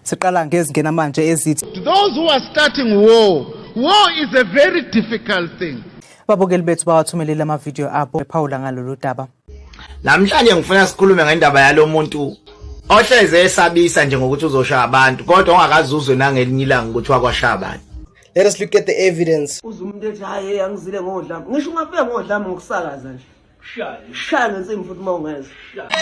Siqala ngezingena manje ezithi To those who are starting war, war is a very difficult thing. Ababukeli bethu bawathumelele amavidiyo abo bephawula ngalolu daba. Namhlanje ngifuna sikhulume ngendaba yalomuntu ohleze esabisa nje ngokuthi uzoshaya abantu kodwa ongakazuzwe nangelinye ilanga ukuthi wakwashaya abantu. Let us look at the evidence. Uze umuntu ethi hayi hey angizile ngodlame. Ngisho ungafika ngodlame ngokusakaza nje. Shaya ngensimbi futhi uma ungeza.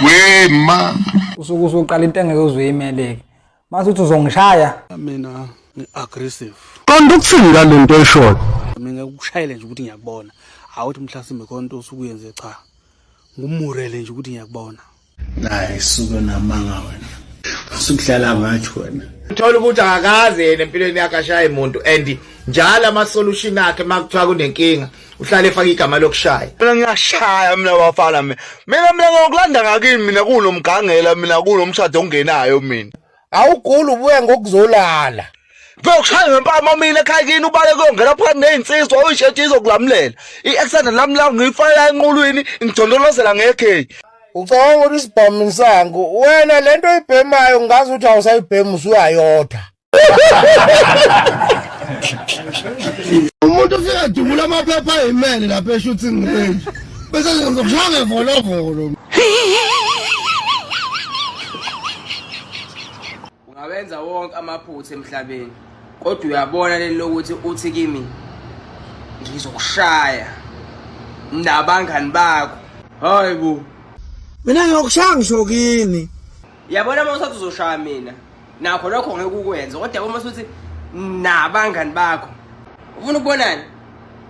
Wema. Usuke usuqala into engeke uze uyimeleke. Mase uthi uzongishaya. Mina ngi-aggressive. Qonda ukuthini ngale nto oyishoyo? Mina ngikushayele nje ukuthi ngiyakubona. Awuthi mhlasimbe khona into osuke uyenze cha. Ngumurele nje ukuthi ngiyakubona. Nayi suke namanga wena. Usukudlala ngathi wena. Uthola ukuthi akakaze yena empilweni yakhe ashaye muntu and njalo ama solution akhe makuthiwa kunenkinga uhlale efaka igama lokushaya. Mina ngiyashaya mina bafana mina. Mina ngokulanda ngakini mina kunomgangela mina kunomshado ongenayo mina. Awuguli ubuya ngokuzolala. Kuyokushaya ngempama mina ekhaya kini ubale kuyongena phakathi ney'nsizwa uyishetshe izokulamulela. I-accent lami la ngiyifakela enqulwini ngidondolozela ngekheyi. Ucabanga ukuthi isibhamu insangu wena lento oyibhemayo ngazi ukuthi awusayibhemi usuyayotha. Umuntu ufika dubula amaphepha ayimele lapha e-shooting range. Bese ngizokushaya ngevolovolo. Ungawenza wonke amaphutha emhlabeni kodwa uyabona leli lokuthi uthi kimi ngizokushaya nabangani bakho. Hayi bo. Mina ngiyokushaya ngisho kini. Yabona uma usathi uzoshaya mina nakho lokho ngeke ukwenze kodwa uma usuthi nabangani bakho ufuna ukubonani?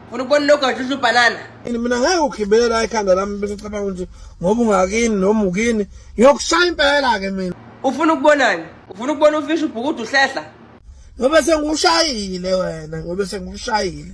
Ufuna ukubona lokho ngisho ubhanana? Mina ngeke ugibele la ekhanda lami bese ucabanga ukuthi ngoba ungakini noma ukini ngiyokushaya impela ke mina. Ufuna ukubonani? Ufuna ukubona ufish ubhukuda uhlehla? Ngoba sengushayile wena, ngoba sengushayile.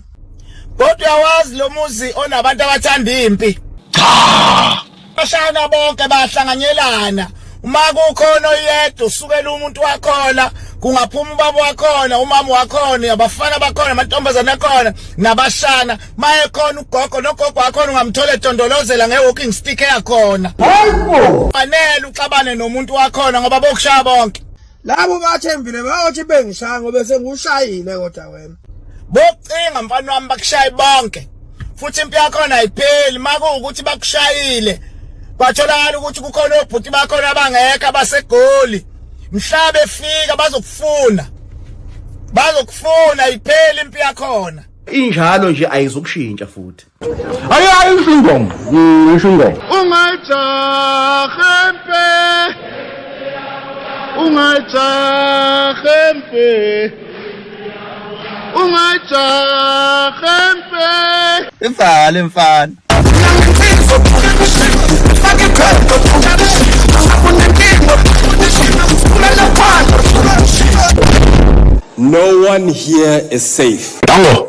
Kodwa uyawazi lo muzi onabantu abathanda impi. Cha! Bashana bonke bahlanganyelana. Uma kukhona oyedwa usukela umuntu wakhona, kungaphuma ubaba wakhona, umama wakhona, abafana bakhona, amantombazane akhona, nabashana. Maye khona ugogo nogogo wakhona ungamthola edondolozela nge-walking stick eyakhona. Hayibo! Fanele uxabane nomuntu wakhona ngoba bokushaya bonke. Labo bathembile bayothi bengishaya ngoba sengushayile kodwa wena. Bokucinga mfana wami bakushaye bonke. Futhi impi yakhona ayipheli makuwukuthi bakushayile. Kwatholakala ukuthi kukhona obhuti bakhona abangekho abaseGoli. Mhla befika bazokufuna. Bazokufuna ipheli impi yakhona. Injalo nje ayizukushintsha futhi. Ayi ayisho ingoma. Isho ingoma. Ungajahe mpe. Ungajahe mpe. Ungajahe mpe. Ivale mfana. No one here is safe. Dango.